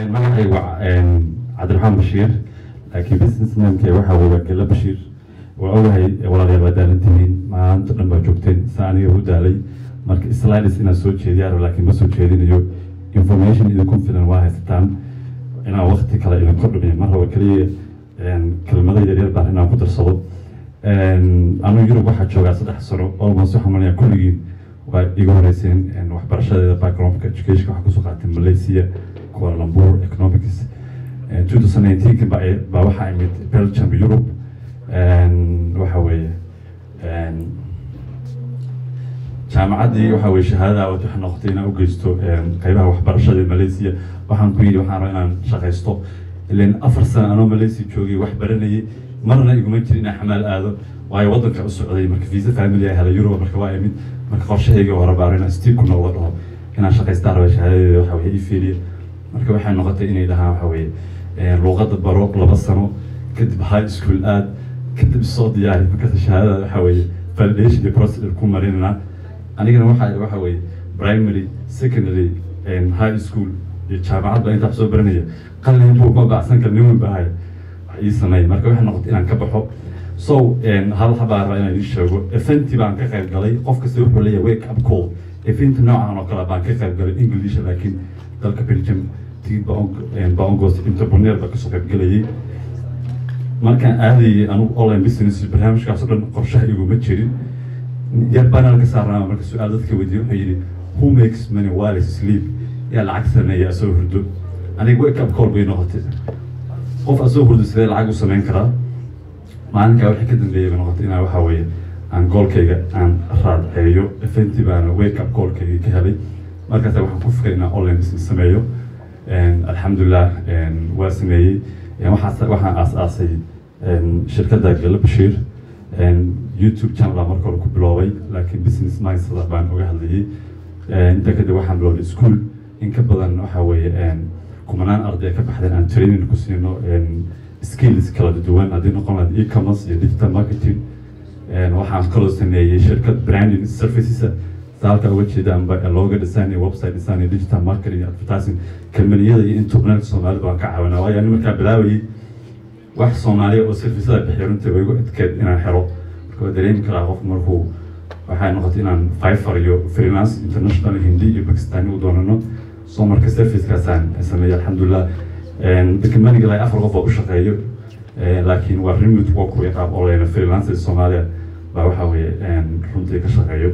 Magacaygu waa Cabdiraxmaan Bashiir, laakiin business namekay waxa weye waa Gela Bashiir. Waa ogahay walaalayaal, waa daalantihiin, maanta dhan baa joogteen, saa aniga u daalay. Marka slides inaan soo jeediyaa rabo, laakiin ma soo jeedinayo. Information idinku filan waa haysataan, inaan waqti kale idinku dhumiyo ma rabo. Keliya kelmado yaryar baan inaan ku darsado. Anigu Yurub waxaa joogaa 3 sano almost. Waxaan malaya kulligiin waa iga horeyseen waxbarashadeeda. Backgroundka education waxaa kusoo qaatay Malaysia, Kuala Lumpur, economics. 2019 baa waxaa imid Belgium, Europe. Waxa weeye jaamacaddii waxa weye shahaadada waxay noqotay inaan u geysto qeybaha waxbarashada Malaysia. Waxaan ku yidhi waxaan rabaa inaan shaqaysto, ileen 4 sano anoo Malaysia joogay wax baranayay, marna iguma jirin inaan xamaal aado, waayo waddanka u socday. Marka visa family ay helay Europe, marka waa imid. Marka qorshahayga hore baa inaan still ku noqdo, dhaho inaan shaqaystaan raba, shahaadadeeda waxa weye ii fiiriya. Marka waxay noqotay inay dhahaan waxa weye luuqadda baro 2 sano kadib, high school aad kadib, soo diyaari, markaas shahaadada waxa weeye validation iyo procedure ku marinana. Anigana waxa weeye primary, secondary, high school iyo jaamacad baa intaa soo baranaya, qalin buu ma baacsan kara, nin weyn baa haya, wax ii sameey. Marka waxay noqotay inaan ka baxo. So hal habaa rabaa inaan idiin sheego. Eventi baan ka qayb galay. Qof kasta wuxuu leeyahay wake up call. Event noocan oo kale baan ka qayb galay, English, laakiin dalka Belgium tigid baan goostay. Entrepreneur baa kasoo qayb galayay. Markaan aadayay anugu online business barnaamijkaas oo dhan qorshaha iguma jirin. Yar baan ka saarnaa. Marka su-aal dadka weydiiyey, wuxuu yidhi, "Who makes money while is asleep?" Yaa lacag sameeya asoo hurdo? Aniga wake up call bay noqotay. Qof asoo hurdo sidee lacag u sameyn karaa? Maalinkaa wixii ka dambeeyay bay noqotay inaan waxa weeye aan goalkayga aan raadceeyo. Eventi baana wake up callkayga ka helay. Markaas waxaan ku fikiray inaan online business sameeyo. Alxamdulilah, waa sameeyey. Waxaan aas-aasay shirkadda Gelo Bashiir. YouTube channel baan marka hore ku biloobay, laakiin business mindset baan uga hadlayay. Intaa kadib waxaan bilowday school, in ka badan waxa weeye kumanaan arday ka baxdeen, aan training ku siino skills kala duwan, haddii noqon lahayd e-commerce iyo digital marketing. Waxaan kaloo sameeyey shirkad branding services, saalka uga jeedaanba, logo design iyo website design iyo digital marketing iyo advertising. Kambaniyada iyo entrepreneurka Soomaalida waan ka caawinaa, waayo ani markaa bilaabayay wax Soomaaliya oo servicada bixiyo runtii way igu adkeed inaan helo. Marka waa dareemi karaa qofku markuu. Waxay noqotay inaan Fiverr iyo freelance international, Hindi iyo Pakistani u doonano. So marka servicekaasaan sameeyey, alxamdulilah. Companiga ilaa afar qof oo u shaqeeyo, laakiin waa remote work way, qaab online freelancer Soomaaliya baa waxa weeye runtii ka shaqeeyo.